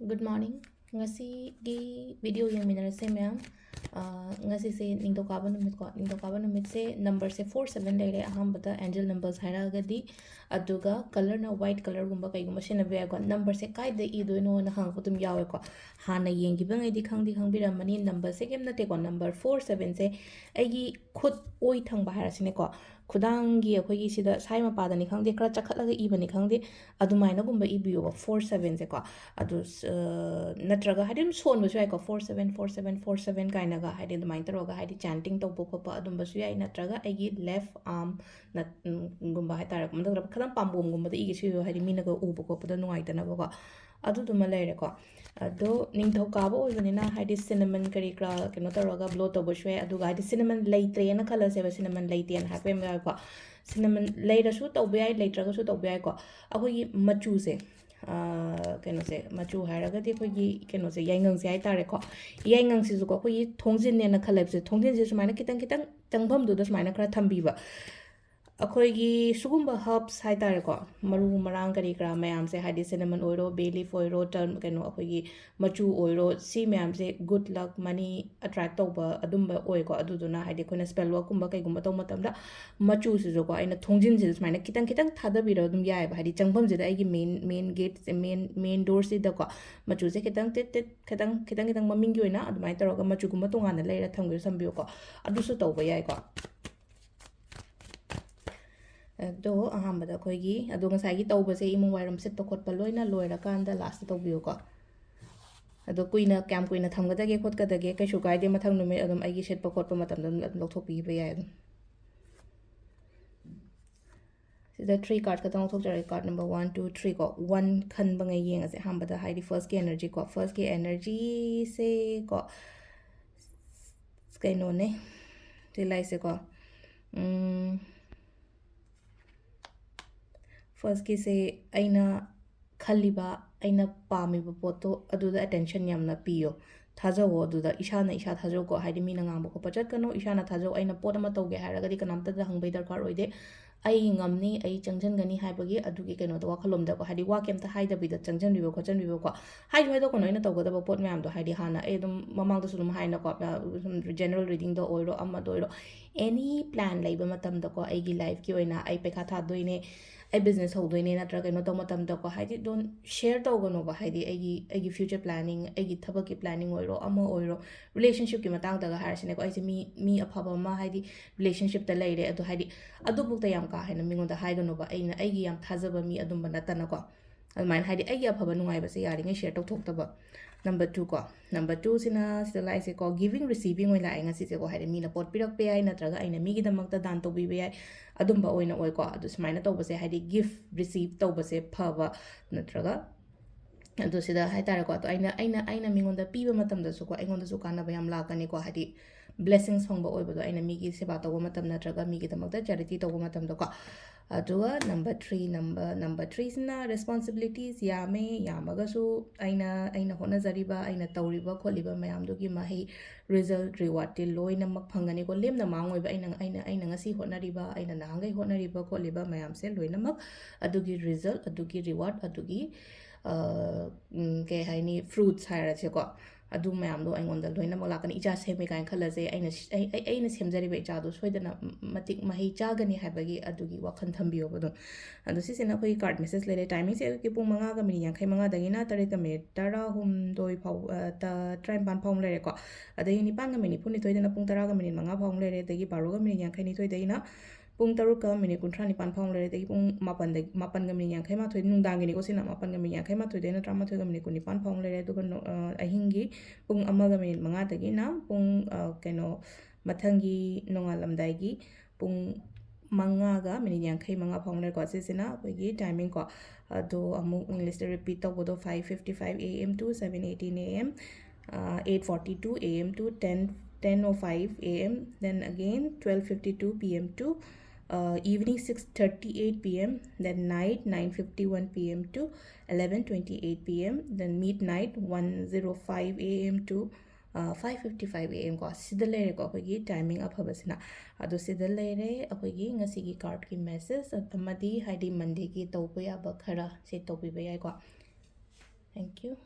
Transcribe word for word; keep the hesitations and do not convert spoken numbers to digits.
Good morning. ꯉꯁꯤꯒꯤ video ꯌꯦꯡꯃꯤꯟꯅꯔꯁꯦ ꯃꯌꯥꯝ꯫ ꯑ, ꯉꯁꯤꯁꯦ ꯅꯤꯡꯊꯧꯀꯥꯕ ꯅꯨꯃꯤꯠꯀꯣ꯫ ꯅꯤꯡꯊꯧꯀꯥꯕ ꯅꯨꯃꯤꯠꯁꯦ numberꯁꯦ four seven ꯂꯩꯔꯦ꯫ ꯑꯍꯥꯟꯕꯗ angel numbers ꯍꯥꯏꯔꯛꯑꯒꯗꯤ, ꯑꯗꯨꯒ colorꯅ white colorꯒꯨꯝꯕ ꯀꯩꯒꯨꯝꯕ ꯁꯤꯖꯤꯟꯅꯕ ꯌꯥꯏꯀꯣ꯫ Numberꯁꯦ ꯀꯥꯏꯗ ꯏꯗꯣꯏꯅꯣꯅ ꯍꯪꯉꯛꯄ ꯑꯗꯨꯝ ꯌꯥꯎꯋꯦꯀꯣ꯫ ꯍꯥꯟꯅ ꯌꯦꯡꯈꯤꯕꯉꯩꯗꯤ ꯈꯪꯗꯤ ꯈꯪꯕꯤꯔꯝꯃꯅꯤ, numberꯁꯦ ꯀꯩꯝ ꯅꯠꯇꯦꯀꯣ꯫ Number four sevenꯁꯦ ꯑꯩꯒꯤ ꯈꯨꯠ ꯑꯣꯏ ꯊꯪꯕ ꯍꯥꯏꯔꯁꯤꯅꯦꯀꯣ, ꯈꯨꯗꯥꯡꯒꯤ ꯑꯩꯈꯣꯏꯒꯤ ꯁꯤꯗ ꯁꯥꯏ ꯃꯄꯥꯗꯅꯤ ꯈꯪꯗꯦ, ꯈꯔ ꯆꯈꯠꯂꯒ ꯏꯕꯅꯤ ꯈꯪꯗꯦ, ꯑꯗꯨꯃꯥꯏꯅꯒꯨꯝꯕ ꯏꯕꯤꯌꯣꯕ four sevenꯁꯦꯀꯣ꯫ ꯑꯗꯨ ꯁ-, ꯑ, ꯅꯠꯇ꯭ꯔꯒ ꯍꯥꯏꯗꯤ ꯑꯗꯨꯝ ꯁꯣꯟꯕꯁꯨ ꯌꯥꯏꯀꯣ, four seven four seven four seven ꯀꯥꯏꯅꯒ, ꯍꯥꯏꯗꯤ ꯑꯗꯨꯃꯥꯏꯅ ꯇꯧꯔꯒ ꯍꯥꯏꯗꯤ chanting ꯇꯧꯕ ꯈꯣꯠꯄ ꯑꯗꯨꯝꯕꯁꯨ ꯌꯥꯏ, ꯅꯠꯇ꯭ꯔꯒ ꯑꯩꯒꯤ left arm ꯅ-, ꯎꯝ, ꯒꯨꯝꯕ ꯍꯥꯏꯇꯥꯔꯦꯀꯣ, ꯅꯠꯇ꯭ꯔꯒ ꯈꯤꯇꯪ ꯄꯥꯝꯕꯣꯝꯒꯨꯝꯕꯗ ꯏꯒꯦꯁꯨ ꯏꯌꯣ, ꯍꯥꯏꯗꯤ ꯃꯤꯅꯒ ꯎꯕ ꯈꯣꯠꯄꯗ ꯅꯨꯡꯉꯥꯏꯇꯅꯕꯀꯣ꯫ ꯑꯗꯨꯗꯨꯃ ꯂꯩꯔꯦꯀꯣ꯫ ꯑꯗꯣ ꯅꯤꯡꯊꯧꯀꯥꯕ ꯑꯣꯏꯕꯅꯤꯅ ꯍꯥꯏꯗꯤ cinnamon ꯀꯔꯤ ꯀꯔꯥ ꯀꯩꯅꯣ ꯇꯧꯔꯒ blow ꯇꯧꯕꯁꯨ ꯌꯥꯏ꯫ ꯑꯗꯨꯒ ꯍꯥꯏꯗꯤ cinnamon ꯂꯩꯇ꯭ꯔꯦꯅ ꯈꯜꯂꯁꯦꯕ, cinnamon ꯂꯩꯇꯦꯅ ꯍꯥꯏꯕ ꯌꯥꯝ ꯌꯥꯎꯋꯦꯀꯣ꯫ Cinnamon ꯂꯩꯔꯁꯨ ꯇꯧꯕ ꯌꯥꯏ, ꯂꯩꯇ꯭ꯔꯒꯁꯨ ꯇꯧꯕ ꯌꯥꯏꯀꯣ꯫ ꯑꯩꯈꯣꯏꯒꯤ ꯃꯆꯨꯁꯦ, ꯑꯥ, ꯀꯩꯅꯣꯁꯦ, ꯃꯆꯨ ꯍꯥꯏꯔꯒꯗꯤ ꯑꯩꯈꯣꯏꯒꯤ ꯀꯩꯅꯣꯁꯦ, ꯌꯥꯏꯉꯪꯁꯦ ꯍꯥꯏꯇꯥꯔꯦꯀꯣ꯫ ꯌꯥꯏꯉꯪꯁꯤꯁꯨꯀꯣ ꯑꯩꯈꯣꯏꯒꯤ ꯊꯣꯡꯖꯤꯟꯅꯦꯅ ꯈꯜꯂꯦꯕꯁꯦ, ꯊꯣꯡꯖꯤꯟꯁꯦ ꯁꯨꯃꯥꯏꯅ ꯈꯤꯇꯪ ꯈꯤꯇꯪ ꯆꯪꯐꯝꯗꯨꯗ ꯁꯨꯃꯥꯏꯅ ꯈꯔ ꯊꯝꯕꯤꯕ꯫ ꯑꯩꯈꯣꯏꯒꯤ ꯁꯤꯒꯨꯝꯕ herbs ꯍꯥꯏꯇꯥꯔꯦꯀꯣ, ꯃꯔꯨ ꯃꯔꯥꯡ ꯀꯔꯤ ꯀꯔꯥ ꯃꯌꯥꯝꯁꯦ, ꯍꯥꯏꯗꯤ cinnamon ꯑꯣꯏꯔꯣ, bay leaf ꯑꯣꯏꯔꯣ, turm-, ꯀꯩꯅꯣ, ꯑꯩꯈꯣꯏꯒꯤ ꯃꯆꯨ ꯑꯣꯏꯔꯣ, ꯁꯤ ꯃꯌꯥꯝꯁꯦ good luck, money attract ꯇꯧꯕ ꯑꯗꯨꯝꯕ ꯑꯣꯏꯀꯣ꯫ ꯑꯗꯨꯗꯨꯅ ꯍꯥꯏꯗꯤ ꯑꯩꯈꯣꯏꯅ spell workꯀꯨꯝꯕ ꯀꯩꯒꯨꯝꯕ ꯇꯧꯕ ꯃꯇꯝꯗ ꯃꯆꯨꯁꯤꯁꯨꯀꯣ ꯑꯩꯅ ꯊꯣꯡꯖꯤꯟꯁꯤꯗ ꯁꯨꯃꯥꯏꯅ ꯈꯤꯇꯪ ꯈꯤꯇꯪ ꯊꯥꯗꯕꯤꯔꯒ ꯑꯗꯨꯝ ꯌꯥꯏꯑꯕ, ꯍꯥꯏꯗꯤ ꯆꯪꯐꯝꯁꯤꯗ ꯑꯩꯒꯤ main, main gateꯁꯦ, main, main doorꯁꯤꯗꯀꯣ ꯃꯆꯨꯁꯦ ꯈꯤꯇꯪ ꯇꯤꯠ ꯇꯤꯠ, ꯈꯤꯇꯪ, ꯈꯤꯇꯪ, ꯈꯤꯇꯪ ꯃꯃꯤꯡꯒꯤ ꯑꯣꯏꯅ ꯑꯗꯨꯃꯥꯏꯅ ꯇꯧꯔꯒ ꯃꯆꯨꯒꯨꯝꯕ ꯇꯣꯉꯥꯟꯅ ꯂꯩꯔ ꯊꯝꯒꯦꯁꯨ ꯊꯝꯕꯤꯌꯨꯀꯣ, ꯑꯗꯨꯁꯨ ꯇꯧꯕ ꯌꯥꯏꯀꯣ꯫ ꯑꯗꯣ ꯑꯍꯥꯟꯕꯗ ꯑꯩꯈꯣꯏꯒꯤ, ꯑꯗꯣ ꯉꯁꯥꯏꯒꯤ ꯇꯧꯕꯁꯦ ꯏꯃꯨꯡ ꯋꯥꯏꯔꯝ ꯁꯤꯠꯄ ꯈꯣꯠꯄ ꯂꯣꯏꯅ ꯂꯣꯏꯔꯀꯥꯟꯗ lastꯇ ꯇꯧꯕꯤꯌꯨꯀꯣ꯫ ꯑꯗꯣ ꯀꯨꯏꯅ, ꯀꯌꯥꯝ ꯀꯨꯏꯅ ꯊꯝꯒꯗꯒꯦ ꯈꯣꯠꯀꯗꯒꯦ ꯀꯩꯁꯨ ꯀꯥꯏꯗꯦ, ꯃꯊꯪ ꯅꯨꯃꯤꯠ ꯑꯗꯨꯝ ꯑꯩꯒꯤ ꯁꯤꯠꯄ ꯈꯣꯠꯄ ꯃꯇꯝꯗ ꯑꯗꯨꯝ, ꯑꯗꯨꯝ ꯂꯧꯊꯣꯛꯄꯤꯕ ꯌꯥꯏ ꯑꯗꯨꯝ꯫ ꯁꯤꯗ three card ꯈꯛꯇꯪ ꯂꯧꯊꯣꯛꯆꯔꯒꯦ, card number one, two, three ꯀꯣ꯫ One ꯈꯟꯕꯉꯩ ꯌꯦꯡꯉꯁꯦ ꯑꯍꯥꯟꯕꯗ, ꯍꯥꯏꯗꯤ firstꯀꯤ energy ꯀꯣ, firstꯀꯤ energyꯁꯦ ꯀꯣ, ꯀꯩꯅꯣꯅꯦ, ꯁꯤ ꯂꯥꯏꯁꯦꯀꯣ, ꯎꯝ, firstꯀꯤꯁꯦ ꯑꯩꯅ ꯈꯜꯂꯤꯕ, ꯑꯩꯅ ꯄꯥꯝꯃꯤꯕ ꯄꯣꯠꯇꯣ ꯑꯗꯨꯗ attention ꯌꯥꯝꯅ ꯄꯤꯌꯣ, ꯊꯥꯖꯧꯋꯣ ꯑꯗꯨꯗ, ꯏꯁꯥꯅ ꯏꯁꯥ ꯊꯥꯖꯧꯀꯣ꯫ ꯍꯥꯏꯗꯤ ꯃꯤꯅ ꯉꯥꯡꯕ ꯈꯣꯠꯄ ꯆꯠꯀꯅꯨ, ꯏꯁꯥꯅ ꯊꯥꯖꯧ꯫ ꯑꯩꯅ ꯄꯣꯠ ꯑꯃ ꯇꯧꯒꯦ ꯍꯥꯏꯔꯒꯗꯤ ꯀꯅꯥꯝꯇꯗ ꯍꯪꯕꯩ ꯗꯔꯀꯥꯔ ꯑꯣꯏꯗꯦ꯫ ꯑꯩ ꯉꯝꯅꯤ, ꯑꯩ ꯆꯪꯁꯤꯟꯒꯅꯤ ꯍꯥꯏꯕꯒꯤ ꯑꯗꯨꯒꯤ ꯀꯩꯅꯣꯗꯣ, ꯋꯥꯈꯜꯂꯣꯝꯗꯀꯣ, ꯍꯥꯏꯗꯤ ꯋꯥ ꯀꯩꯝꯇ ꯍꯥꯏꯗꯕꯤꯗ ꯆꯪꯁꯤꯟꯕꯤꯕ ꯈꯣꯠꯆꯟꯕꯤꯕꯀꯣ, ꯍꯥꯏꯁꯨ ꯍꯥꯏꯗꯣꯛꯀꯅꯨ ꯑꯩꯅ ꯇꯧꯒꯗꯕ ꯄꯣꯠ ꯃꯌꯥꯝꯗꯣ, ꯍꯥꯏꯗꯤ ꯍꯥꯟꯅ ꯑꯩ ꯑꯗꯨꯝ ꯃꯃꯥꯡꯗꯁꯨ ꯑꯗꯨꯝ ꯍꯥꯏꯅꯀꯣ, ꯁꯨꯝ general readingꯗ ꯑꯣꯏꯔꯣ, ꯑꯃꯗ ꯑꯣꯏꯔꯣ, any plan ꯂꯩꯕ ꯃꯇꯝꯗꯀꯣ, ꯑꯩꯒꯤ lifeꯀꯤ ꯑꯣꯏꯅ ꯑꯩ ꯄꯩꯈꯥ ꯊꯥꯗꯣꯏꯅꯦ, ꯑꯩ business ꯍꯧꯗꯣꯏꯅꯦ, ꯅꯠꯇ꯭ꯔꯒ ꯀꯩꯅꯣ ꯇꯧꯕ ꯃꯇꯝꯗꯀꯣ, ꯍꯥꯏꯗꯤ don't share ꯇꯧꯒꯅꯣꯕ, ꯍꯥꯏꯗꯤ ꯑꯩꯒꯤ ꯑꯩꯒꯤ future planning, ꯑꯩꯒꯤ ꯊꯕꯛꯀꯤ planning ꯑꯣꯏꯔꯣ, ꯑꯃ ꯑꯣꯏꯔꯣ, relationshipꯀꯤ ꯃꯇꯥꯡꯗꯒ ꯍꯥꯏꯔꯁꯤꯅꯦꯀꯣ, ꯑꯩꯁꯦ ꯃꯤ ꯃꯤ ꯑꯐꯕ ꯑꯃ, ꯍꯥꯏꯗꯤ relationshipꯇ ꯂꯩꯔꯦ, ꯑꯗꯣ ꯍꯥꯏꯗꯤ ꯑꯗꯨꯕꯨꯛꯇ ꯌꯥꯝ ꯀꯥ ꯍꯦꯟꯅ ꯃꯤꯉꯣꯟꯗ ꯍꯥꯏꯒꯅꯣꯕ, ꯑꯩꯅ ꯑꯩꯒꯤ ꯌꯥꯝ ꯊꯥꯖꯕ ꯃꯤ ꯑꯗꯨꯝꯕ ꯅꯠꯇꯅꯀꯣ꯫ ꯑꯗꯨꯃꯥꯏꯅ ꯍꯥꯏꯗꯤ ꯑꯩꯒꯤ ꯑꯐꯕ ꯅꯨꯡꯉꯥꯏꯕꯁꯦ ꯌꯥꯔꯤꯉꯩ share ꯇꯧꯊꯣꯛꯇꯕ꯫ Number two ꯀꯣ, number twoꯁꯤꯅ ꯁꯤꯗ ꯂꯥꯛꯏꯁꯦꯀꯣ, giving receiving ꯑꯣꯏꯅ ꯂꯥꯛꯑꯦ ꯉꯁꯤꯁꯦꯀꯣ, ꯍꯥꯏꯗꯤ ꯃꯤꯅ ꯄꯣꯠ ꯄꯤꯔꯛꯄ ꯌꯥꯏ, ꯅꯠꯇ꯭ꯔꯒ ꯑꯩꯅ ꯃꯤꯒꯤꯗꯃꯛꯇ ꯗꯥꯟ ꯇꯧꯕꯤꯕ ꯌꯥꯏ, ꯑꯗꯨꯝꯕ ꯑꯣꯏꯅ ꯑꯣꯏꯀꯣ꯫ ꯑꯗꯨ ꯁꯨꯃꯥꯏꯅ ꯇꯧꯕꯁꯦ, ꯍꯥꯏꯗꯤ gift receive ꯇꯧꯕꯁꯦ ꯐꯕ, ꯅꯠꯇ꯭ꯔꯒ ꯑꯗꯨ ꯁꯤꯗ ꯍꯥꯏꯇꯥꯔꯦꯀꯣ, ꯑꯗꯣ ꯑꯩꯅ ꯑꯩꯅ ꯑꯩꯅ ꯃꯤꯉꯣꯟꯗ ꯄꯤꯕ ꯃꯇꯝꯗꯁꯨꯀꯣ, ꯑꯩꯉꯣꯟꯗꯁꯨ ꯀꯥꯟꯅꯕ ꯌꯥꯝ ꯂꯥꯛꯀꯅꯤꯀꯣ, ꯍꯥꯏꯗꯤ blessings ꯐꯪꯕ ꯑꯣꯏꯕꯗꯣ, ꯑꯩꯅ ꯃꯤꯒꯤ ꯁꯦꯕꯥ ꯇꯧꯕ ꯃꯇꯝ ꯅꯠꯇ꯭ꯔꯒ ꯃꯤꯒꯤꯗꯃꯛꯇ charity ꯇꯧꯕ ꯃꯇꯝꯗꯀꯣ꯫ ꯑꯗꯨꯒ number three, number number threeꯁꯤꯅ responsibilities ꯌꯥꯝꯃꯦ, ꯌꯥꯝꯃꯒꯁꯨ ꯑꯩꯅ ꯑꯩꯅ ꯍꯣꯠꯅꯖꯔꯤꯕ, ꯑꯩꯅ ꯇꯧꯔꯤꯕ ꯈꯣꯠꯂꯤꯕ ꯃꯌꯥꯝꯗꯨꯒꯤ ꯃꯍꯩ, result, rewardꯇꯤ ꯂꯣꯏꯅꯃꯛ ꯐꯪꯒꯅꯤꯀꯣ꯫ ꯂꯦꯝꯅ ꯃꯥꯡꯉꯣꯏꯕ, ꯑꯩꯅ ꯑꯩꯅ ꯑꯩꯅ ꯉꯁꯤ ꯍꯣꯠꯅꯔꯤꯕ, ꯑꯩꯅ ꯅꯍꯥꯟꯈꯩ ꯍꯣꯠꯅꯔꯤꯕ ꯈꯣꯠꯂꯤꯕ ꯃꯌꯥꯝꯁꯦ ꯂꯣꯏꯅꯃꯛ, ꯑꯗꯨꯒꯤ result, ꯑꯗꯨꯒꯤ reward, ꯑꯗꯨꯒꯤ ꯀꯩ ꯍꯥꯏꯅꯤ, fruits ꯍꯥꯏꯔꯁꯦꯀꯣ, ꯑꯗꯨ ꯃꯌꯥꯝꯗꯣ ꯑꯩꯉꯣꯟꯗ ꯂꯣꯏꯅꯃꯛ ꯂꯥꯛꯀꯅꯤ꯫ ꯏꯆꯥ ꯁꯦꯝꯃꯦ ꯀꯥꯏꯅ ꯈꯜꯂꯁꯦ, ꯑꯩꯅ ꯑꯩ ꯑꯩꯅ ꯁꯦꯝꯖꯔꯤꯕ ꯏꯆꯥꯗꯣ ꯁꯣꯏꯗꯅ ꯃꯇꯤꯛ ꯃꯍꯩ ꯆꯥꯒꯅꯤ ꯍꯥꯏꯕꯒꯤ ꯑꯗꯨꯒꯤ ꯋꯥꯈꯜ ꯊꯝꯕꯤꯌꯣꯕ ꯑꯗꯨꯝ꯫ ꯑꯗꯣ ꯁꯤꯁꯤꯅ ꯑꯩꯈꯣꯏꯒꯤ card message ꯂꯩꯔꯦ꯫ Timingꯁꯦ ꯑꯌꯨꯛꯀꯤ ꯄꯨꯡ ꯃꯉꯥꯒ minute ꯌꯥꯡꯈꯩ ꯃꯉꯥꯗꯒꯤꯅ ꯇꯔꯦꯠꯀ minute ꯇꯔꯥꯍꯨꯝꯗꯣꯏ ꯐꯥꯎ, ꯇꯔꯥꯅꯤꯄꯥꯟ ꯐꯥꯎ ꯂꯩꯔꯦꯀꯣ꯫ ꯑꯗꯒꯤ ꯅꯤꯄꯥꯟꯒ minute ꯅꯤꯐꯨꯅꯤꯊꯣꯏꯗꯅ ꯄꯨꯡ ꯇꯔꯥꯒ minute ꯃꯉꯥ ꯐꯥꯎ ꯂꯩꯔꯦ꯫ ꯑꯗꯒꯤ ꯕꯥꯔꯣꯒ minute ꯌꯥꯡꯈꯩꯅꯤꯊꯣꯏꯗꯒꯤꯅ ꯄꯨꯡ ꯇꯔꯨꯛꯀ minute ꯀꯨꯟꯊ꯭ꯔꯥ ꯅꯤꯄꯥꯟ ꯐꯥꯎ ꯂꯩꯔꯦ꯫ ꯑꯗꯒꯤ ꯄꯨꯡ ꯃꯥꯄꯟꯗꯒꯤ, ꯃꯥꯄꯟꯒ minute ꯌꯥꯡꯈꯩ ꯃꯥꯊꯣꯏ, ꯅꯨꯡꯗꯥꯡꯒꯤꯅꯤꯀꯣ ꯁꯤꯅ, ꯃꯥꯄꯟꯒ minute ꯌꯥꯡꯈꯩ ꯃꯥꯊꯣꯏꯗꯩꯅ ꯇꯔꯥꯃꯥꯊꯣꯏꯒ minute ꯀꯨꯟꯅꯤꯄꯥꯟ ꯐꯥꯎ ꯂꯩꯔꯦ꯫ ꯑꯗꯨꯒ ꯑꯍꯤꯡꯒꯤ ꯄꯨꯡ ꯑꯃꯒ minute ꯃꯉꯥꯗꯒꯤꯅ ꯄꯨꯡ ꯀꯩꯅꯣ, ꯃꯊꯪꯒꯤ ꯅꯣꯡꯉꯥꯜꯂꯝꯗꯥꯏꯒꯤ ꯄꯨꯡ ꯃꯉꯥꯒ minute ꯌꯥꯡꯈꯩ ꯃꯉꯥ ꯐꯥꯎ ꯂꯩꯔꯦꯀꯣ꯫ ꯁꯤꯁꯤꯅ ꯑꯩꯈꯣꯏꯒꯤ timing ꯀꯣ꯫ ꯑꯗꯣ ꯑꯃꯨꯛ Englishꯇ repeat ꯇꯧꯕꯗꯣ, five fifty five AM to seven eighteen AM, eight forty two AM to ten ten oh five AM, then again twelve fifty two PM to evening six thirty eight PM, then night nine fifty one PM to eleven twenty eight PM, then midnight one zero five AM to five fifty five A M ꯀꯣ, ꯁꯤꯗ ꯂꯩꯔꯦꯀꯣ ꯑꯩꯈꯣꯏꯒꯤ timing ꯑꯐꯕꯁꯤꯅ꯫ ꯑꯗꯣ ꯁꯤꯗ ꯂꯩꯔꯦ ꯑꯩꯈꯣꯏꯒꯤ ꯉꯁꯤꯒꯤ ꯀꯥꯔꯠꯀꯤ ꯃꯦꯁꯦꯖ ꯑꯃꯗꯤ ꯍꯥꯏꯗꯤ ꯃꯟꯗꯦꯒꯤ ꯇꯧꯕ ꯌꯥꯕ ꯈꯔ ꯁꯦ ꯇꯧꯕꯤꯕ ꯌꯥꯏꯀꯣ꯫ Thank you.